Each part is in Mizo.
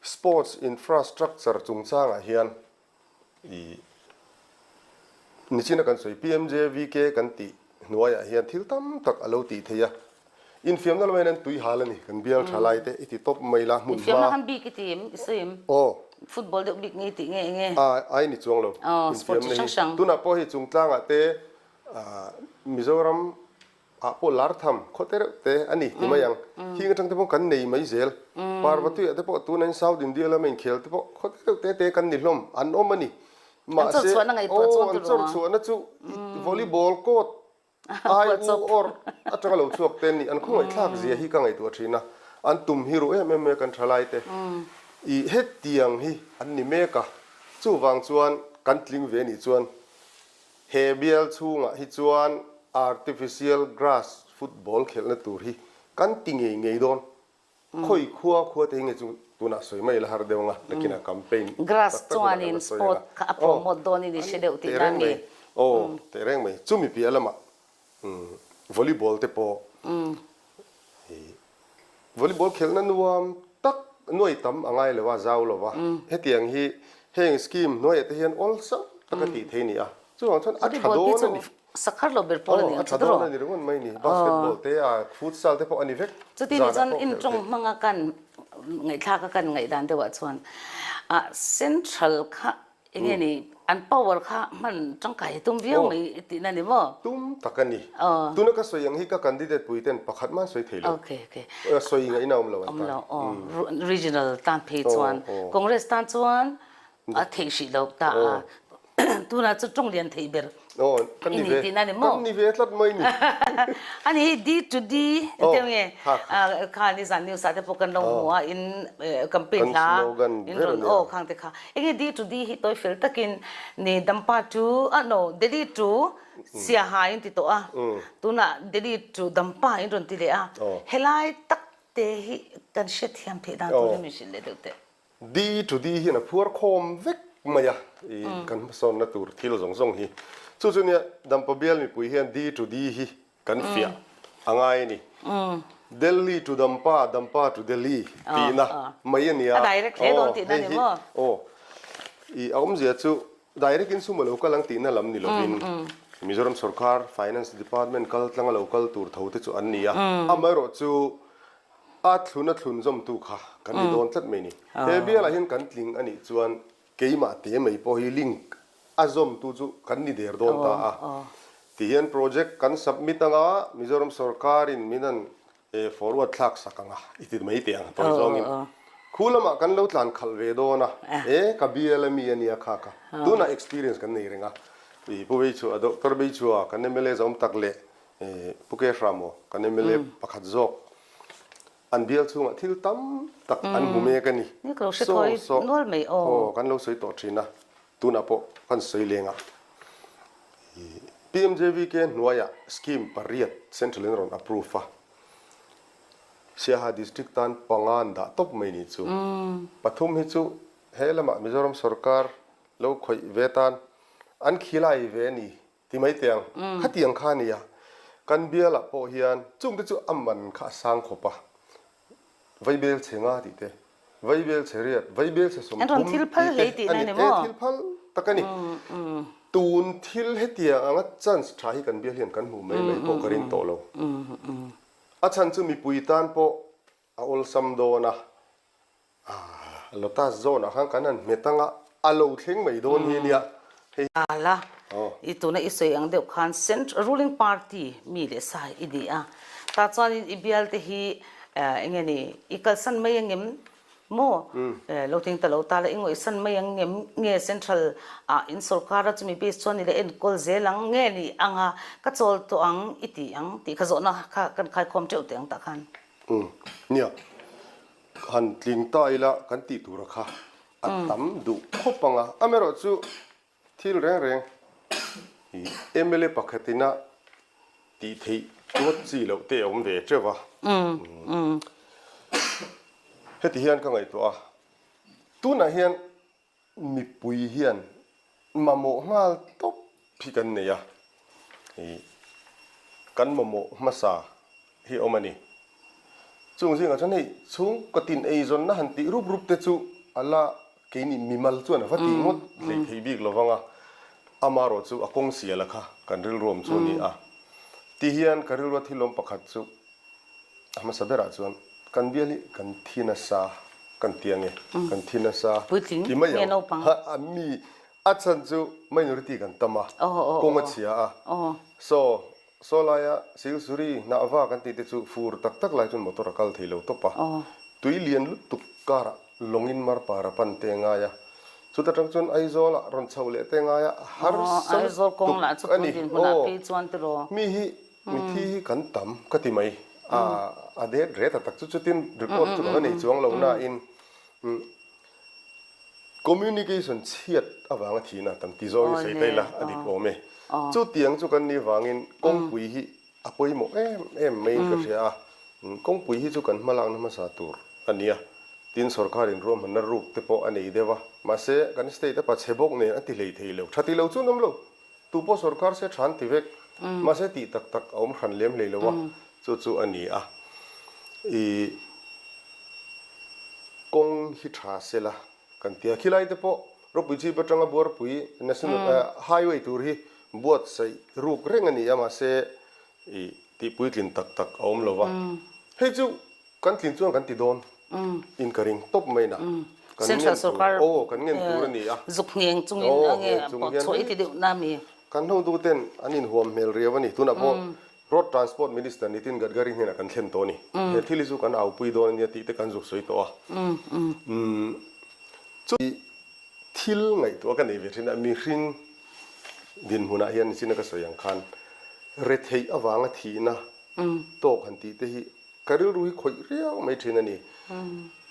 Sports infrastructure chungchangah hian i nichina kan sawi PMJVK kan tih hnuaiah hian thil tam tak a lo tih theih a. Infiamna lamah hian an tui hal a ni, kan bial tha lai te i ti tawp mai la hmun hma. Infiamna khan bik i ti em? I sawi em? Aw. Football deuh bik nge i tih nge enge? A, ai ni chuang lo. Aw, sport chi Infiamna hrang hi. hrang. Tunah pawh hei chungtlangah te Mizoram ah pawh lar tham khaw te reuh te a ni ti mai ang. Hing atang te pawh kan nei mai zel. Parvatuiah te pawh tuna in South India lama inkhel te pawh khaw te reuh te te kan ni hlawm an awm a ni. An Mahse, chawrchhuahna ngaihtuah aw chuan an tiraw? chawrchhuahna chu volleyball court ai u awr atanga lo chhuak te an ni. An khawngaihthlak zia hi ka ngaihtuah thin a. An tum hi ruh em em mai a kan thalai te. I hetiang hi an ni mek a. Chuvang chuan kan tling ve nih chuan He bial chhungah hi chuan artificial grass football khelhna tur hi kan ti ngei ngei dawn. Khawi khua khua te hi nge chu tunah sawi mai la har deuh anga, nakinah campaign Grass tak tak hunah kan chuanin la sawi sport anga. kha a Aw, promote dawnin i hre deuh tihna tehreng a ni. mai. Aw, tehreng mai. Chumi piah lamah Volleyball te pawh hi volleyball khelhna nuam tak nuai tam a ngai lo a, zau lo a. Hetiang hi heng scheme hnuaiah te hian awlsam taka tih theih a ni a. Chuvang chuan a tha dawn a ni. Sakhar lo ber pawl a ni Aw, a ang tha chu dawn a ni ringawt mai ni. Basketball te a, futsal te pawh a ni vek. Chuti ni Zanah chuan pawh khelh intawng theih. hmanga kan ngaihthlak a kan ngaihdan deuhah chuan ah central kha Enge ni, an power kha hman tangkai tum viau mai tihna ni maw? Tum tak a ni. Tuna ka sawi ang hi ka candidate pui ten pakhat man sawi thei lo. Okay, okay. Sawi ngaihna awm lo an tan. Awm lo, aw. Regional tan phei chuan, Congress tan chuan a theih hrih lo ta a. Tunah chu tawng lian theih ber. Aw, kan ni ve. Tihna ni maw? Kan ni ve tlat mai ni. Ani hi D to D te nge kha ni zan news ah te pawh kan lo hmu a in campaign hla in rawn aw khang te kha. Enge D to D hi tawi fel takin ni Dampa to ah no Delhi to Siaha in ti tawh a. Tunah Delhi to Dampa in rawn ti leh a. Helai tak te hi kan hriatthiam theih dan tur hi min hrilh leh deuh teh. Di to di hian a phuar khawm vek mai a, i kan hmasawnna tur thil zawng zawng hi. Chu chu nia Dampa bial mipui hian di to di hi kan fiah a ngai a ni. Delhi to Dampa, Dampa to Delhi tihna mai a nia. A direct hle dawn tihna ni maw? Aw, i a awmzia chu direct in sum a lo kal ang tihna lam ni lovin Mizoram sorkar Finance Department kal tlanga lo kal tur tho te chu an ni a, amaherawh chu A thlun a thlun zawmtu kha kan ni dawn tlat mai ni. He bialah hian kan tling a nih chuan keimah te mai pawh hi link a zawmtu chu kan ni der dawn ta a. Tihian project kan submit anga Mizoram sorkarin min han forward thlak sak ang a, i ti mai teh ang tawi zawngin. Khu lamah kan lo tlan khalh ve dawn a, e ka bial a mi a nia kha kha. Tunah experience kan nei reng a. Pu Beichhua, Doctor Beichhua kan mla zawm tak leh Pu Kehra maw kan mla pakhat zawk an bial chhungah thil tam tak an hmu mek a ni. Saw saw aw kan lo sawi tawh thin a, tunah pawh kan sawi leng a. PMJVK hnuaiah scheme pariat central in rawn approve a, Siaha district tan panga an dah tawp mai nih chu. Pathum hi chu he lamah Mizoram sorkar lo khawih ve tan an khilai ve a ni Ti mai teh ang. Khatiang kha a nia. Kan bialah pawh hian chungte chu a man kha a sang khawp a. Vaibel chhe nga tih te, vaibel chhe riat, vaibel chhe 30 tih te a ni. E thil phal tak a ni. Tun thil hetiang anga chance tha hi kan bial hian kan hmuh mai mai pawh ka rin tawh lo. A chhan chu mipui tan pawh a awlsam dawn a. Lotus zone ah khan kan han hmet anga a lo thleng mai dawn hi ania hei. Ala, i tuna i sawi ang deuh khan central ruling party mi leh sa i ni a, tah chuanin i bial te hi enge ni i kalsan mai angem maw lo tling ta lo ta la i ngawihsan mai ang ngem nge central ah in sorkar a chumi base chuan i la enkawl zel ang nge ni anga ka chawl tawh ang i ti ang tih kha zawhna kha kan khaikhawm teuh teh ang tah khan. Umm nia. Han tling ta ila kan tih tura kha a tam duh khawp ang a. Amaherawh chu thil reng reng hi mla pakhatina tih theih ngawt chi loh te a awm ve teuh a. Heti hian ka ngaihtuah a, tunah hian Mipui hian mamawh nghal tawp hi kan nei a, ih kan mamawh hmasa hi awm a ni. Chung zingah chuan hei chhungkaw tin eizawnna han tih rup rup te chu a la keini mimal chuan a va tih ngawt hleih theih bik lo vang a, amarawh chu a kawng siala kha kan rilruam chu a ni a. Ti hian ka rilrua thilawm pakhat chu a hmasa berah chuan kan bial hi kan thi nasa kan ti ange, kan thi nasa Puitling ti mai nge ang. naupang? Ha a mi a chhan chu minority kan tam a, kawng a chhia a, saw Saw laia Silsuri hnahva kan tih te chu fur tak tak lai chuan motor a kal thei lo tawp a. Tui lian lutuk karah lawngin marpar a pan te ngai a. Chuta tang chuan Aizawl ah rawn chhoh leh te ngai a, harsa lutuk a ni. Aw, mi hi mithi hi kan tam ka ti mai. A det ret a tak chu chutin record chu ka va nei chuang lo nain Communication chhiat avanga thihna tam ti zawngin sawi ta ila a dik awm e. Chutiang chu kan nih vangin kawngpui hi a pawimawh em em maiin ka hria a. Kawngpui hi chu kan hmalakna hmasa tur a ni a. Tin, sorkarin ruahmanna ruk te pawh a nei deuh a. Mahse, kan state a pachhe bawk nen a ti hlei thei lo. Tha ti lo chu an awm lo. Tu pawh sorkar se tha an ti vek. Mahse, tih tak tak a awm hran lem hlei lo a. Chu chu a ni a. Ih. Kawng hi tha sela kan ti a, khilai te pawh ropui chip atanga buarpui national highway tur hi buatsaih ruk reng a ni a, mahse ih tih puitlin tak tak a awm lo va, hei chu kan tlin chuan kan ti dawn in ka ring tawp mai na, kan Central ngen tur sorkar aw kan ngen tur a ni a, zuk ngheng chungin aw a nge ngheng chung pawh hian chhuah i ti deuh na mi. Kan hotu ten an inhuam hmel riau a ni, tunah pawh Road Transport Minister Nitin Gadkari hnenah kan thlen tawh a ni. He thil hi chu kan aupui dawn a nia tih te kan zuk sawi tawh a. Chu thil ngaihtuah ka nei ve thin a, mihring dinhmunah hian nichina ka sawi ang khan retheih avanga thihna tawk han tih te hi Ka rilru hi khawih riau mai thin a ni.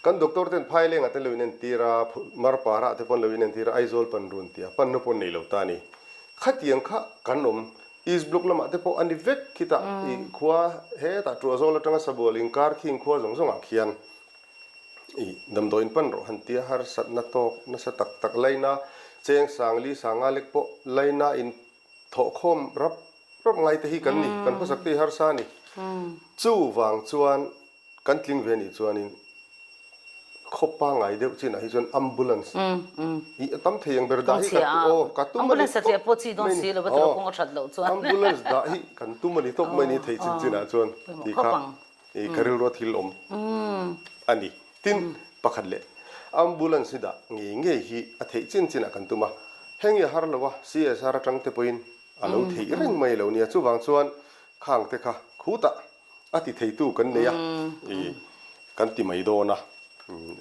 Kan doctor ten Phailengah te lo inentir a, Marparah te pawn lo inentir a, Aizawl pan run tia panna pawh nei lo ta a ni. Khatiang kha kan awm. East Block lamah te pawh a ni vek khitah i khua hetah Tuahzawl atanga Sabual inkar khing khua zawng zawngah khian i damdawiin pan rawh han tia harsatna tawk nasa tak tak laina cheng Sangli Sanga lek pawh laina in thawhkhawm rap Rap ngai te hi kan ni, kan hmasak te hi harsa a ni. Chuvang chuan kan tling ve nih chuanin khaw pangngai deuh chinah hi chuan ambulance i a tam thei ang ber dah hi ka aw ka tum a ni tawp mai ni aw ambulance dah hi kan tum a ni tawp mai ni thei chin chinah chuan tih kha i ka rilrua thil awm a ni. Tin, pakhat leh ambulance hi dah ngei ngei hi a theih chin chinah kan tum a, heng hi a har lo a, CSR atang te pawhin A lo theih reng mai lo nia, chuvang chuan khang te kha khutah a ti theitu kan nei a, i kan ti mai dawn a,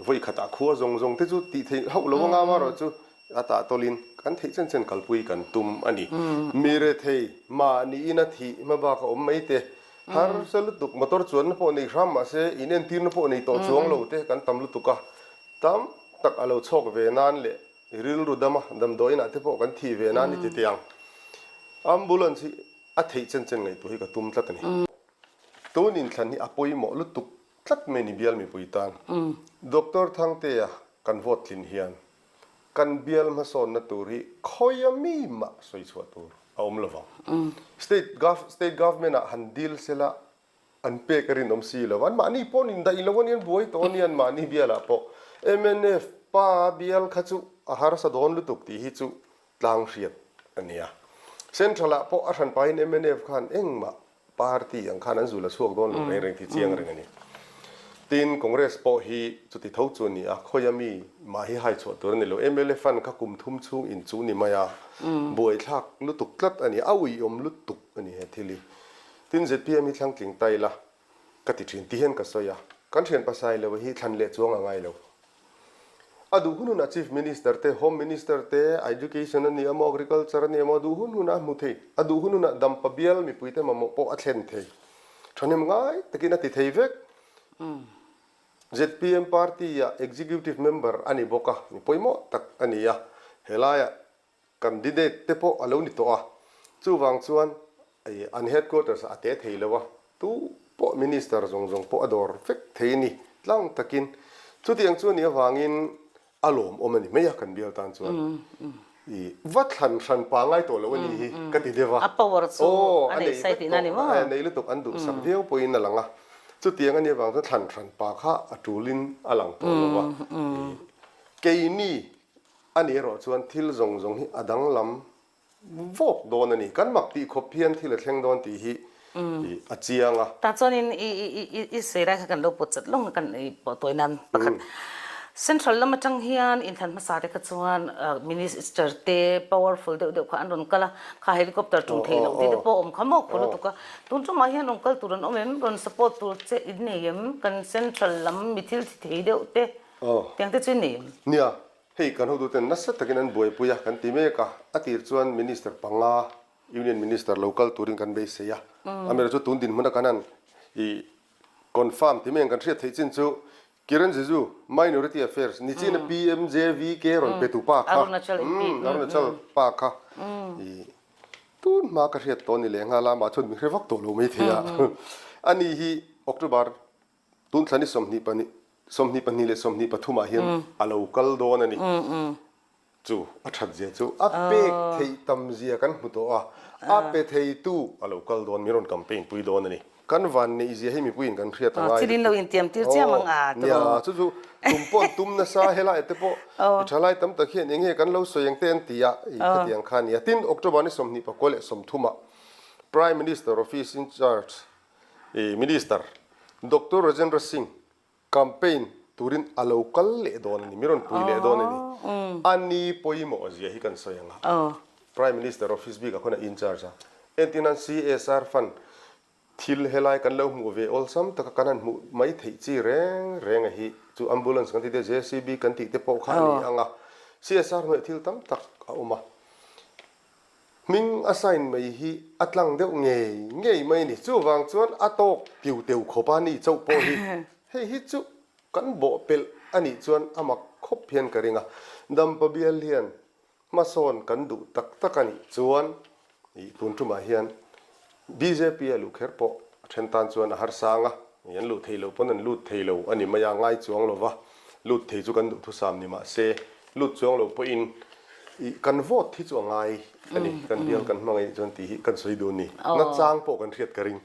vawi khatah khua zawng zawng te chu tih theih hauh lo anga amaherawh chu a tah tawlhin kan theih chen chen kalpui kan tum a ni. Mi rethei mahniin a thih hma bak a awm mai te, harsa lutuk motor chuanna pawh nei hram mahse inentirna pawh nei tawh chuang lo te kan tam lutuk a, tam tak a lo chhawk ve nan leh I rilru dama damdawiinah te pawh kan thih ve nan i ti teh ang. Ambulance hi a theih chen chen ngaihtuah hi ka tum tlat a ni. Tun inthlan hi a pawimawh lutuk tlat mai ni bial mipui tan. Doctor Thangtea kan vote tlin hian kan bial hmasawnna tur hi khawia mi mah sawi chhuah tur a awm lovang. State state government ah han deal sela An pek a rinawm si lo. An mahni pawh in daih lo a ni, an buai tawh a ni an mahni bialah pawh. Mnf pa bial kha chu a harsa dawn lutuk tih hi chu tlang hriat a nia. Central ah pawh a hran pahin mnf khan engmah party ang khan an zul a chhuak dawn lo reng reng tih chiang reng a ni. Tin, Congress pawh hi chuti tho chu a ni a, khawia mi mah hi hai chhuah tur a ni lo. Mla fund kha kum thum chhung inchuh ni mai a, buaithlak lutuk tlat a ni, a uiawm lutuk a ni he thil hi. Tin, zpm hi thlang tling ta ila ka ti thin ti hian ka sawi a, kan thian pasai lo hi thlan leh chuang a ngai lo. A duh hun hunah Chief Minister te, Home Minister te, Education a ni emaw, Agriculture a ni emaw, a duh hun hunah a hmu thei. A duh hun hunah dampa bial mipuite mamawh pawh a thlen thei. Thahnem ngai takin a ti thei vek. Zpm party-ah Executive Member a ni bawk a, mi pawimawh tak a ni a, helaiah Candidate te pawh a lo ni tawh a, chuvang chuan an headquarters ah a te thei lo a, tu pawh minister zawng zawng pawh a dawr vek thei a ni tlang takin. Chutiang chu a nih avangin a lawmawm a ni mai a kan bial tan chuan. I va thlan hran pangai tawh lo a ni hi ka ti deuh a. A power chu Aw, a a nei nei sai vek tihna a ni tawh, maw? a nei lutuk an duhsak viau pawhin a lang a. Chutiang a nih avang chuan thlan hran pa kha a tulin a lang tawh lo va. Keini a nih erawh chuan thil zawng zawng hi a danglam vawk dawn a ni. Kan mak tih khawp hian thil a thleng dawn tih hi a chiang a. Tah chuanin i sawi lai kha kan lo pawt chat lawng a kan i pawh tawi nan pakhat. Central lam atang hian inthlan hmasa te kha chuan Minister te powerful deuh deuh kha an rawn kal a, kha helicopter tum theih loh tih te pawh awm kha maw khaw lutuk a. Tun tumah hian rawn kal tur an awm em? Rawn support tur che in nei em? Kan central lam mi thil thi thei deuh te tiang te chu in nei em? Nia, hei kan hotuten nasa takin an buaipui a kan ti mek a, a tir chuan Minister panga Union Minister lo kal turin kan beisei a, amaherawhchu tun dinhmuna kan han i confirm ti mai ang kan hriat theih chin chu Kiran Jeju, Minority Affairs, nichina PMJVK rawn pe tu pa kha, Arunachal pa kha i tun hma ka hriat tawh ni leh nghal a, amah chuan min hre vak tawh lo maithei a. Ani hi October tun thla ni 22, 22 leh 23 ah hian a lo kal dawn a ni. Chu a that zia chu a pek theih tam zia kan hmu tawh a, a pe theitu a lo kal dawn, min rawn campaign pui dawn a ni. Kan van neih zia hi mipuiin kan hriat a ngai lutuk. Thil in lo intiam tir chiam ang a tawh. Nia, chu chu tum pawh an tum nasa, helai te pawh mi thalai tam tak hian eng nge kan lo sawi ang te an ti a, i khatiang kha a nia. Tin, October ni 29 leh 30 ah Prime Minister Office in charge Minister Doctor Rajendra Singh Campaign turin a lo kal leh dawn a ni, mi rawn pui leh dawn a ni. A ni pawimawh zia hi kan sawi ang a. Prime Minister Office bikah khawn a in charge a. Entirnan CSR fund thil helai kan lo hmuh ve awlsam taka kan han hmuh mai theih chi reng reng a hi chu ambulance kan tih te, JCB kan tih te pawh kha a ni ang a. CSR hnuaiah thil tam tak a awm a. Hming a sign mai hi a tlang deuh ngei ngei mai a ni. Chuvang chuan a tawk tiu teu khawp a ni chauh pawh hi hei hi chu kan bawh pelh a nih chuan a mak khawp hian ka ring a. Dampa bial hian hmasawn kan duh tak tak a nih chuan ih tun tumah hian bjp a luh kher pawh a then tan chuan a harsang a, an luh theih loh pawn an lut thei lo a ni mai a, ngai chuang lo va, lut thei chu kan duhthusam ni mah se, lut chuang lo pawhin ih kan vote hi chu a ngai a ni, kan bial kan hmangaih chuan tih hi kan sawi dun ni, nachang pawh kan hriat ka ring.